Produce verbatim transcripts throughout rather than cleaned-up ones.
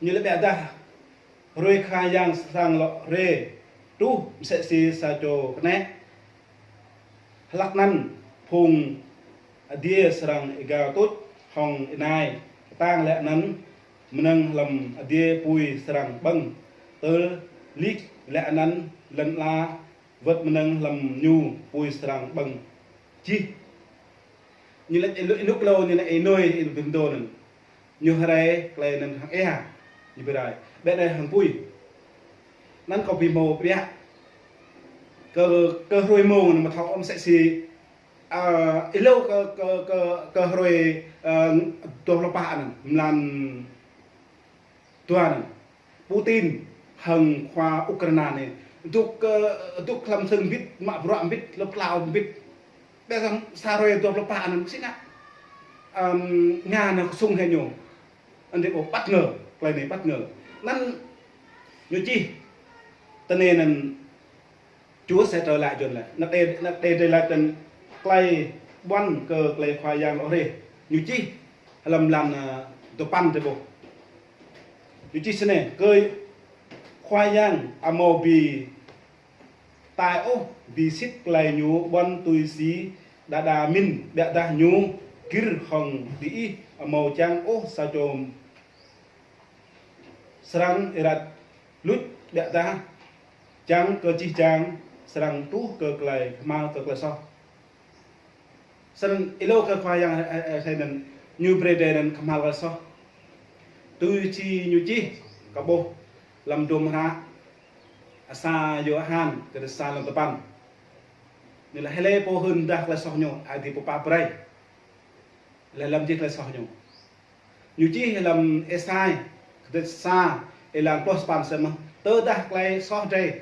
Ñu lĕ ƀiădah hrơi Khua Yang srăng lŏ rai truh msĕ si sa čô kơnĕ. Hlăk anŭn phung adiê srăng êgao tuč hŏng ênai kơtang, laih anŭn mơnơ̆ng hlăm adiê apui srăng ƀơ̆ng tơl lik, laih anŭn lŏn ala wơ̆t mơnơ̆ng hlăm ñu apui srăng ƀơ̆ng jih. Ñu lĕ ênuk, ênuk klâo ñu lĕ ênoi ênuk bim dô anŭn. Ñu hrơi tơlơi anŭn hăng ia ñu bi rai. Ƀĕ đai hăng apui. Anŭn kâo bi hmâo ƀiă. Kơ, kơ hrơi mông anŭn mơ̆ thâo ôm msĕ si, a, êlâo kơ, kơ, kơ, kơ hrơi, a, dua pluh pă anŭn, mlan dua anŭn. Putin hăng khua Ukraina anai dŏ, ơ, dŏ hlăm sưng ƀit, mă bruă ƀit, lŏp klao ƀit. Ƀĕ sang sa hrơi dua pluh pă anŭn si ngă, ưm, Nga anŭn kơsŭng hĭ ñu. Anŭn dih ƀu bất ngờ, tơlơi anai bất ngờ. Anŭn ñu čih, tơlơi anŭn Chúa sẽ trở lại Yuan lĕ. Anăk Êđê, anăk Êđê laĭ tơlơi ƀuăn kơ tơlơi Khua Yang lŏ rai. Ñu čih hlăm mlan, ơ, dua păn tơƀôh. Ñu čih snei, kơ Khua Yang amâo bi tai ôh, bi sĭt tơlơi ñu ƀuăn tui si đa đa mĭn, ƀiădah ñu gir hŏng diih amâo čang ôh sa čô srăng êrat luč, ƀiădah čang kơ jih jang srăng truh kơ tơlơi kơhma̱l kơ tơlơi soh. Snăn êlâo kơ Khua Yang, ơ, ơ, ơ, anŭn ñu brơi drơi anŭn kơhma̱l tơlơi soh. Tui si ñu čih kơ ƀôh hlăm hdruôm hră sa Yôhan kơdrêč sa hlăm dua păn. Anai lĕ hlơi pô hưn dah tơlơi soh ñu, Aê Diê pô pap brơi. Lĕ hlăm čih tơlơi soh ñu. Ñu čih hlăm Êsai, kơdrêč sa, êlan pluh sapăn msĕ mơh. Tơdah tơlơi soh drơi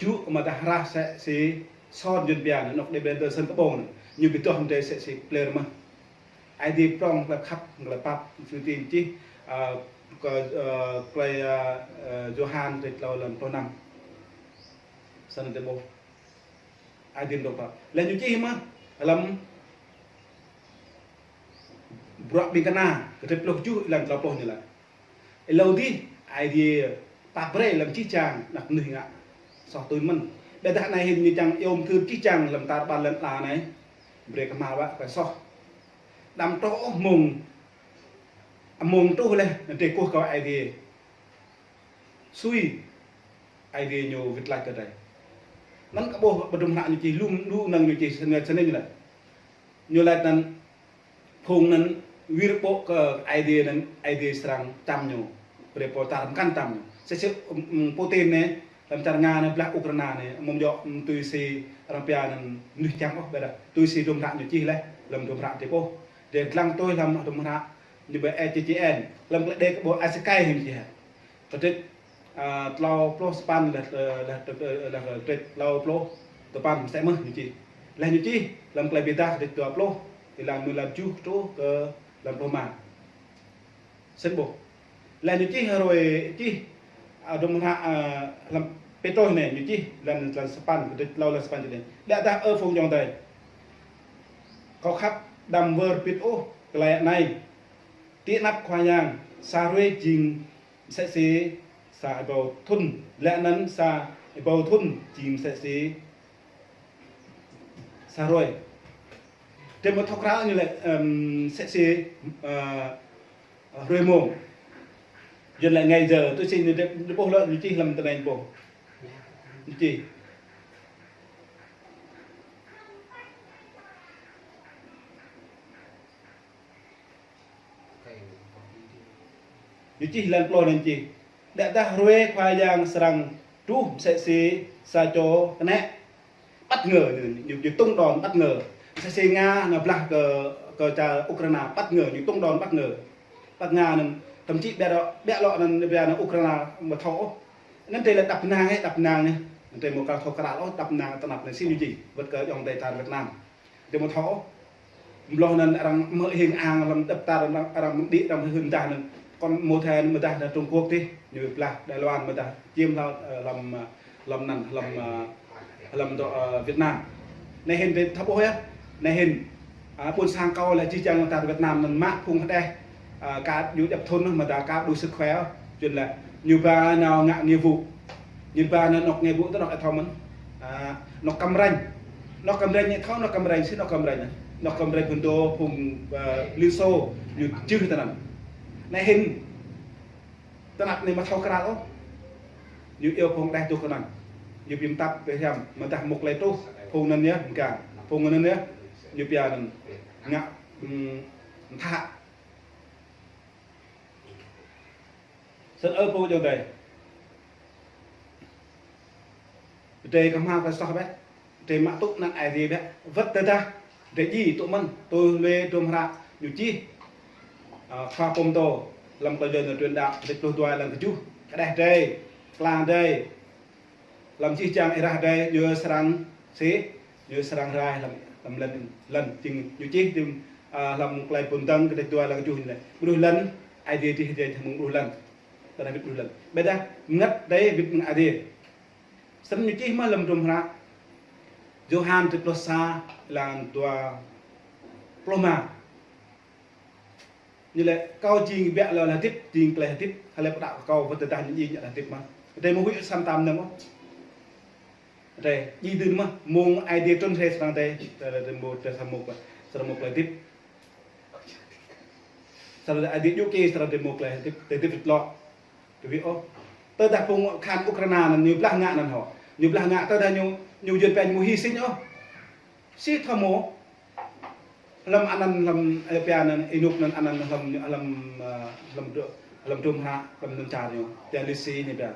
jŭ mơ̆ dah hrah msĕ si son Yuan pia anŭn, anŏk đe ƀe tơ sân kơƀông anŭn. Ñu bi doh mơ̆ drơi msĕ si pler mơh. Aê Diê prŏng tơlơi khăp, tơlơi pap, Sư tin čih, a, kơ, a, tơlơi, a, a, Yôhan kơdrêč klâo êlan pluh năm. Săn tơƀôh. Aê Diê dŏ pap. Lĕ ñu čih mơh hlăm Bruă Ƀing Kơna, kơdrêč pluh kjuh êlan klâo pluh ñu laĭ. Êlâo dih, Aê Diê pap brơi hlăm jih jang anak mơnuih ngă soh tui mơ̆n. Ƀiădah anai hĭn ñu čang iâu mthưr jih jang hlăm tar ƀar lŏn ala anai. Brơi kơhma̱l wă tơlơi soh. Đăm truh ôh mông, mông truh leh, anŭn drơi kơkuh kơ Aê Diê. Sui, Aê Diê ñu wĭt lač kơ drơi. Anŭn kơ ƀôh ƀơi hdruôm hră ñu čih lŏm lu năng ñu čih snei, snei ñu laĭ. Ñu laĭ anŭn phung anŭn wir ƀô̆ kơ Aê Diê anŭn Aê Diê srăng čăm ñu. Brơi pô čar mkăn čăm ñu. Msĕ si, ưm, ưm, Putin anai, hlăm čar Nga anai, blah Ukraina anai, amâo djŏ, ưm, tui si arăng pia anŭn mơnuih čang ôh ƀiădah. Tui si hdruôm hră ñu čih leh, hlăm hdruôm hră drơi ƀôh. Drơi dlăng tui hlăm hdruôm hră ñu ƀơi E C C N, hlăm tơlơi đe kơ ƀôh Asikai hĭn čih. Kơdrêč, a, klâo pluh sapăn leh, leh, leh, leh kơdrêč klâo pluh dua păn msĕ mơh ñu čih. Leh ñu čih hlăm Tơlơi Bi Êdah kơdrêč dua pluh, êlan mơ̆ng êlan kjuh truh kơ êlan pluh rơma. Snăn ƀôh. Leh ñu čih hrơi čih, a, hdruôm hră, a, hlăm Pêtrôs anai ñu čih êlan, êlan sapăn, kơdrêč klâo êlan sapăn čih anai. Ƀiădah ơ phung ayŏng adơi kâo khăp, đăm wơr bĭt ôh tơlơi anai. Ti anăp Khua Yang, sa hrơi jing msĕ si sa êbâo thŭn, laih anŭn sa êbâo thŭn jing msĕ si sa hrơi. Drơi mơ̆ thâo krao ñu lĕ, ưm, msĕ si, ơ, hrơi mông. Yuan lĕ ngày giờ, tui si ñu drơi, drơi ƀôh lŏ ñu čih hlăm tơlơi anai ƀôh. Ñu čih. Ñu čih êlan pluh anŭn čih. Ƀiădah hrơi Khua Yang srăng truh msĕ si sa čô kơnĕ. Bất ngờ, ñu, ñu, ñu tung đòn bất ngờ. Msĕ si Nga anŭn blah kơ, kơ čar Ukraina bất ngờ, ñu tung đòn bất ngờ. Ƀơi Nga anŭn, thậm chí ƀiă lŏ, ƀiă lŏ anŭn, ƀiă anŭn Ukraina mơ̆ thâo ôh. Anŭn drơi lĕ đăp năng hĭ, đăp năng anai. Anŭn drơi mơ̆ kâo thâo krao ôh, đăp năng tơnap anai si ñu čih. Wơ̆t kơ ayŏng adơi čar Việt Nam. Drơi mơ̆ thâo ôh. Mlŏh anŭn arăng mơ̆ hing ang hlăm dăp tar arăng, arăng mơ̆ng đĭ arăng hưn dah anŭn. Kŏn mơ̆ thâo mơ̆ dah anŭn Trung Quốc dih, ñu blah Đài Loan mơ̆ dah. Čiêm hlâo, ơ, hlăm, ơ, hlăm anŭn, hlăm, ơ, hlăm dŏ, ơ, Việt Nam. Anai hĭn drơi thâo ƀuh yơh. Anai hĭn, a, ƀuôn sang kâo lĕ jih jang lŏn čar Việt Nam anŭn mă phung hơđeh, a, ka djru djăp thŭn mơ̆ dah ka đủ sức khỏe. Jing lĕ, ñu ba nao ngă nghĩa vụ. Ñu ba nao anŏ nghĩa vụ tơ anŏ ih thâo mơ̆n. A, anŏ kăm ranh. Anŏ kăm ranh ñu thâo anŏ kăm ranh, si anŏ kăm ranh. Anŏ kăm ranh phŭn dô phung, ơ, Liên Xô, ñu čih tơ anŭn. Anai hĭn, tơnap anai mă thâo krăn ôh. Ñu iâu phung đeh dŏ kơ anŭn. Ñu ƀing tăp ƀu hiam, mơ̆ tah mŭk lĕ truh, phung anŭn yơh, mơ̆ng ka. Phung anŭn yơh, ñu pia anŭn. Ngă, ưm, mơthă. Sĭt ơ pô ayŏng adơi. Adơi kơ hmua kơ soh bĕ. Adơi mă tŭ anăn Aê Diê bĕ. Wơ̆t tơdah adơi djai tŭ mơ̆n, tui lĕ hdruôm hră ñu čih. A, khua pô mtô, lăm klei djai nao truyền đạo, kdrêč pluh dua lăng kjuh. Kơđeh adơi, kla adơi. Lăm čih čang êrah adơi, ñu srăng sĭ, ñu srăng rai lăm, lăm lăn, lăn. Jing ñu čih jing, a, lăm klei Pô Mtơ̆ng kdrêč dua lăng kjuh ñu lĕ. Mơnuih lăn, Aê Diê čih jing mơ̆ng mơnuih lăn. Tơdah wĭt mơnuih lăn. Ƀiădah, mơngăt adơi wĭt mơ̆ng Aê Diê. Sĭt ñu čih mơ̆ lăm hdruôm hră Yôhan kdrêč pluh sa, lăng dua pluh rơma. Ñu lĕ kâo jing ƀiă lŏ hơdip, jing klei hơdip, hlơi pô đaŏ kơ kâo wơ̆t tơdah ñu djai ñu hơdip mơ̆n. Adơi mơ̆ huĭ săm tam nơm ôh. Adơi, djai dưn mơ̆, mơ̆ng Aê Diê trŭn hrơi srăng adơi, adơi mơ̆ adơi sa mŭk, srăng mŭk klei hơdip. Srăng adơi djŭ ki srăng adơi mŭk klei hơdip, adơi hơdip lŏ. Tui ôh. Tơdah phung khan Ukraina anŭn ñu blah ngă anŭn hŏ. Ñu blah ngă tơdah ñu, ñu jing pĕ ñu mơ̆ hy sinh ôh. Si thâo mơ̆. Lăm anăn lăm, ơ, pia anăn ênuk anăn anăn lăm, lăm, ơ, lăm dru-, lăm hdruôm hră, lăm anăn čar ñu. Pia lĕ si ñu pia.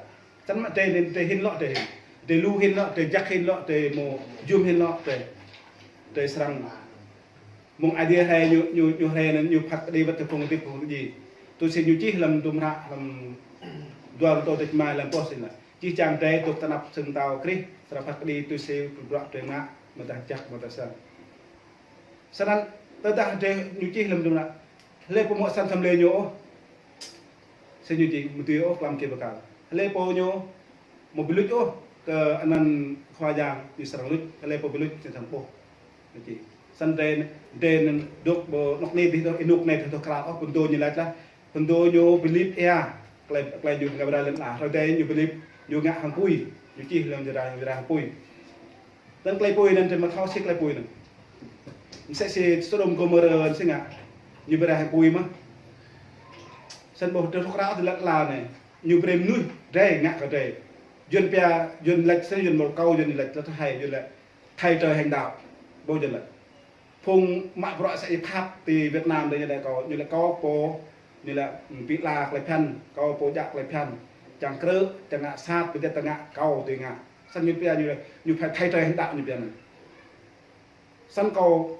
Săn mă adơi anŭn adơi hĭn lŏ adơi hĭn. Adơi lu hĭn lŏ, adơi jak hĭn lŏ, adơi mơ̆ jum hĭn lŏ adơi. Adơi srăng. Mơ̆ng Aê Diê hrơi ñu, ñu, ñu hrơi anŭn ñu phat kơđi wơ̆t tơ phung hơdip phung djai. Tui si ñu čih lăm hdruôm hră, lăm dua Kôrintô kdrêč rơma lăng pluh sĭt lĕ. Čih čang adơi dŏ tơnap sưng tao Krist, srăng phat kơđi tui si bruă adơi ngă, mơ̆ tah jak mơ̆ tah săn. Săn anŭn, tơdah adơi ñu čih lăm hdruôm hră. Hlơi pô mơ̆ săn tơlơi ñu ôh. Sĭt ñu čih, mơ̆ tui ôh klăm kơ pơkal. Hlơi pô ñu, mơ̆ ƀu luč ôh, kơ anăn Khua Yang, ñu srăng luč, hlơi pô ƀu luč, ñu srăng ƀuh. Ñu čih. Săn adơi, adơi anŭn dŏ ƀơi anŏ anai dih dŏ, ênuk anai dih dŏ krăn ôh, phŭn dô ñu laĭ lah. Phŭn dô ñu bơlip ia, klei, klei ñu ngă ƀơi lăn ala. Hrơi adơi ñu bơlip, ñu ngă hăng apui. Ñu čih lăm jơra, jơra hăng apui. Tơl klei apui anŭn adơi mơ̆ thâo si klei apui anŭn. Msĕ si Sôđôm Gômôrrah anŭn si ngă. Ñu brơi hăng apui mơ̆. Săn ƀuh adơi thâo krăn ôh tơ lăn ala anai. Ñu brơi mơnuih adơi ngă kơ adơi. Yuan pia, Yuan laĭ săn Yuan mơ̆ kâo Yuan laĭ tơ hai Yuan laĭ. Thay trời hành đạo. Ƀuh Yuan laĭ. Phung mă bruă sa i phap ti Việt Nam adơi ñu laĭ kâo, ñu laĭ kâo pô, ñu laĭ, ưm, pĭ la klei phiăn, kâo pô djă klei phiăn. Čang krư̆, čang ngă sat, ƀiădah čang ngă kâo tui ngă. Săn ñu pia ñu laĭ, ñu phải thay trời hành đạo ñu pia anŭn. Săn kâo,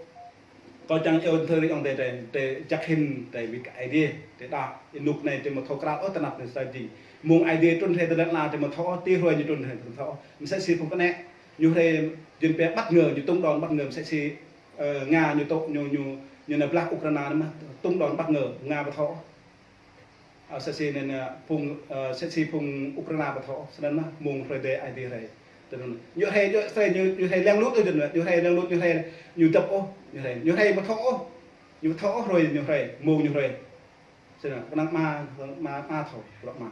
kâo čang iâu thơ ri ŏng adơi, adơi, adơi jak hĭn, adơi wĭt kơ Aê Diê, adơi đaŏ, ênuk anai adơi mơ̆ thâo krăn ôh tơnap anai sa jing. Mơ̆ng Aê Diê trŭn hrơi tơlơi anŭn adơi mơ̆ thâo ôh, ti hrơi ñu trŭn hrơi tơlơi anŭn thâo ôh. Msĕ si phung kơnĕ, ñu hrơi jing pia bất ngờ, ñu tung đòn bất ngờ, msĕ si, ơ, Nga ñu tŭ, ñu, ñu, ñu nao blah Ukraina anŭn mơ̆, tung đòn bất ngờ, Nga ƀu thâo ôh. Ơ, msĕ si anŭn, ơ, phung, ơ, msĕ si phung Ukraina ƀu thâo ôh, săn anŭn mơ̆, mơ̆ng hrơi adơi Aê Diê hrơi. Tui anŭn. Ñu hrơi, ñu hrơi, ñu, ñu hrơi lăng lŭt ôh, ñu, ñu hrơi lăng lŭt, ñu hrơi, ñu dăp ôh, ñu hrơi, ñu hrơi ƀu thâo ôh, ñu ƀu thâo ôh hrơi, ñu hrơi, mơ̆ng ñu hrơi. Sĭt anŭn, kơnang mă, mă, mă thâo, lŏ mă.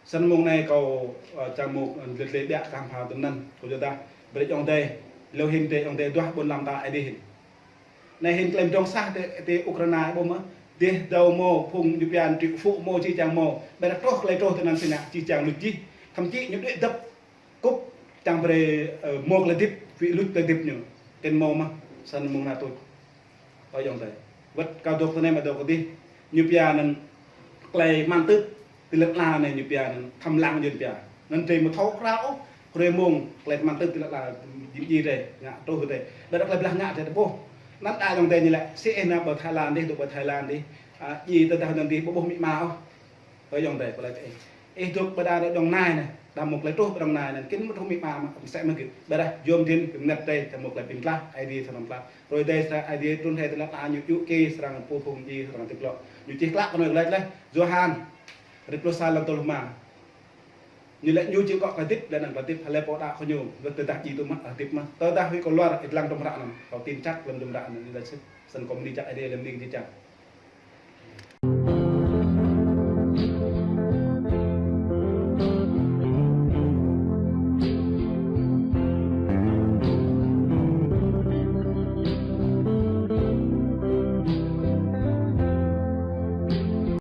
Săn mơ̆ng anai kâo, ơ, čang mŭk, ơ, lĕ, lĕ ƀiă kơ hăng phao tơm anŭn, kâo yua dah, brơi ayŏng adơi, lu hĭn adơi ayŏng adơi duah ƀôn lan ta Aê Diê hĭn. Anai hĭn klei mdrŏng sah ti, ti Ukraina ƀuh mơ̆, dêh dâo mơ̆ phung ñu pia triệu phú mơ̆ či čang mơ̆, ƀiădah truh klei truh tơ anŭn si ngă či čang luč jih, thậm chí ñu đuaĭ dăp kŭp čang brơi, ơ, mơ̆ klei hơdip, wĭt luč klei hơdip ñu. Kơnơ̆ng mơ̆ mơ̆, săn mơ̆ng anai tuč. Ơ ayŏng adơi. Wơ̆t kâo dŏ tơ anai mă dŏ kơ dih. Ñu pia anŭn klei mă tưp ti lăn ala anai ñu pia anŭn tham lam ñu pia. Anŭn adơi mơ̆ thâo krăn ôh, hrơi mơ̆ng klei mă tưp ti lăn ala jing djai adơi, ngă truh adơi. Ƀiădah klei blah ngă adơi ƀuh. Anŭn đa ayŏng adơi ñu laĭ, si ih nao ƀơi Thái Lan dih, dŏ ƀơi Thái Lan dih. A, djai tơdah anŭn dih ƀu ƀuh amĭ ama ôh. Ơ ayŏng adơi, kâo laĭ kơ ih. Ih dŏ ƀơi đa Đồng Nai anai, đa mơ̆ klei truh ƀơi Đồng Nai anai, kơnơ̆ng mơ̆ truh amĭ ama mă, msĕ mơ̆ gơ̆. Ƀiădah yôm hĭn kơ mơngăt adơi, čang mơ̆ klei pĭn tlaih, Aê Diê srăng tlaih. Hrơi adơi srăng Aê Diê trŭn hrơi tơlơi anŭn ñu yua kơ srăng pô phung djai srăng hơdip lŏ. Ñu čih klă kơ anai laĭ laih, Yôhan, kdrêč pluh sa lăng tơl rơma. Ñu laĭ ñu či akŏ klei hơdip, laih anŭn klei hơdip, hlơi pô đaŏ kơ ñu, wơ̆t tơdah djai tŭ mă, hơdip mă. Tơdah huĭ kơ luar, ih lăng hdruôm hră anŭn, kâo tin čăk lăm hdruôm hră anŭn, ñu laĭ sĭt, săn kâo bơni jăk Aê Diê lăm ling jih jang.